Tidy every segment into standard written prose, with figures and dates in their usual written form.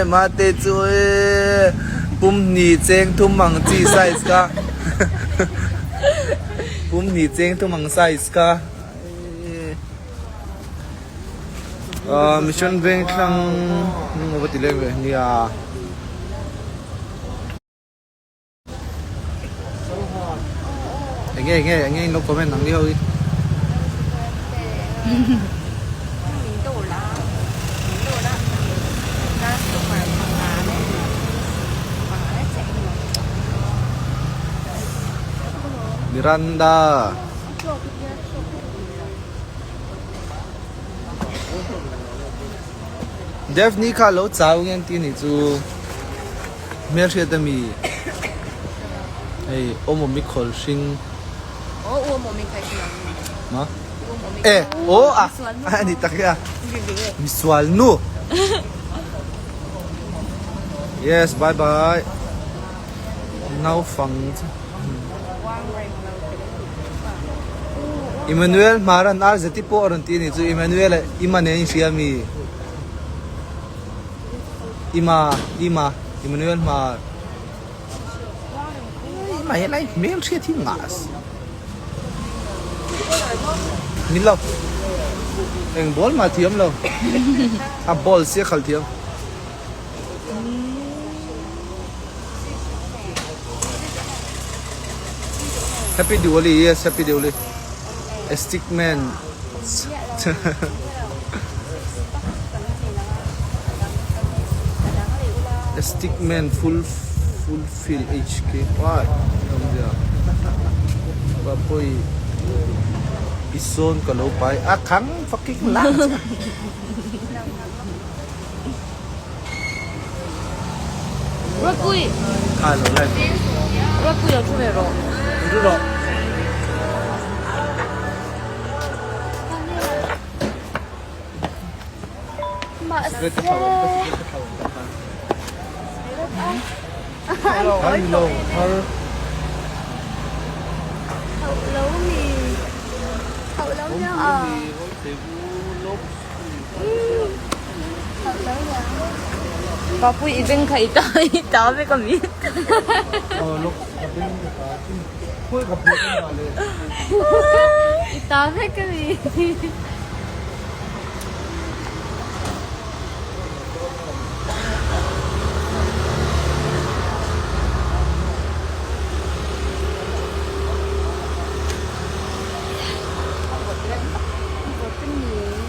em a te chu e pum hnih cheng thum ang chi size kha pum hnih cheng thum ang size kha ahh mission vengthlang hnung ava ti leng ve nia. Enge enge enge in lo comment ang ni ho hi. Miranda. Daphne kha lo chau nge an ti anih chu. Hmelhriat ami hei awmawmi khawl hring ma e aw a a ni tak hi a misual nu yes bye bye naufang chu Emmanuel Hmaran RZT pawh a rawn ti a nih chu Emmanuel a Ima nen a inhria ami. Ima, Ima, Emmanuel Hmar. Ima hi lai hmel hriat hi ngah a si. Ni lo. Eng ball mah thiam lo. A ball sia khal thiam. Happy Diwali, yes, Happy Diwali. A stick man. A stick man full full fill HK what awmzia pawi i sawn ka lo pai a khang fucking lang che Ropui kha lo live Ropui lo thu ve rawh thu rawh. Papui i beng kha i ta i ta vek ami. I ta vek ami.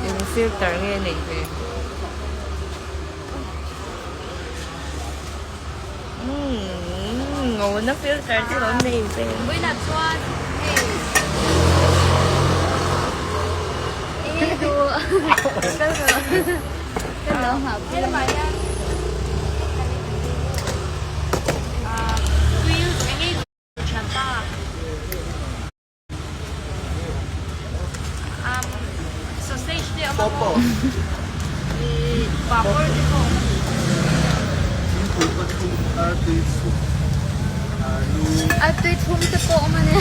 Eng filter nge nei ve. Umm ngawna filter chu lo nei ve. Vawiinah chuan hei enge duh kal rawh ka lo nghah pui. Helamah hian tui enge duh thianpa. Um sausage te a awm a maw ih papawr te pawh a awm a ni. Artui thum te pawh a awm a ni.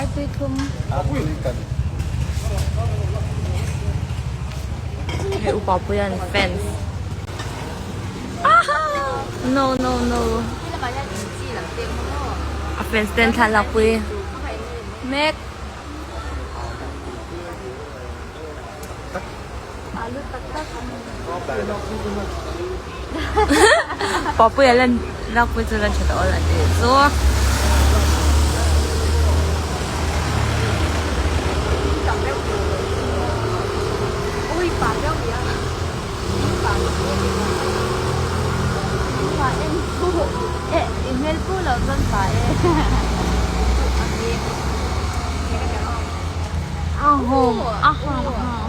Artui thum. Hei upa puian fans. No no no. A fans ten thla lak pui mek. Papuia lan lak pui chu lan tha ta awl a ti chu.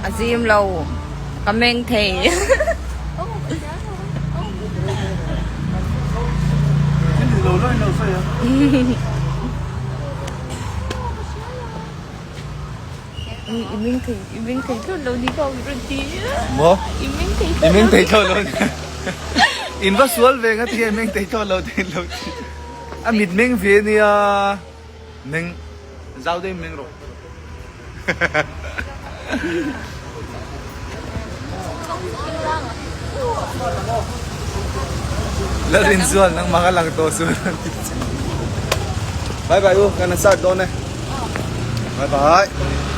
A zim lo ka meng thei. I meng thei i meng thei thlawt lo ni kha rawn ti Maw? I meng thei I meng thei thlawt lo ni. In va sual ve nga ti i meng thei thlawt lo te in lo ti. A mit meng ve ania meng zau deuhin meng rawh. Lalrinzual nangmah ka lang tawh chu Bye bye u kan start dawn e Bye bye.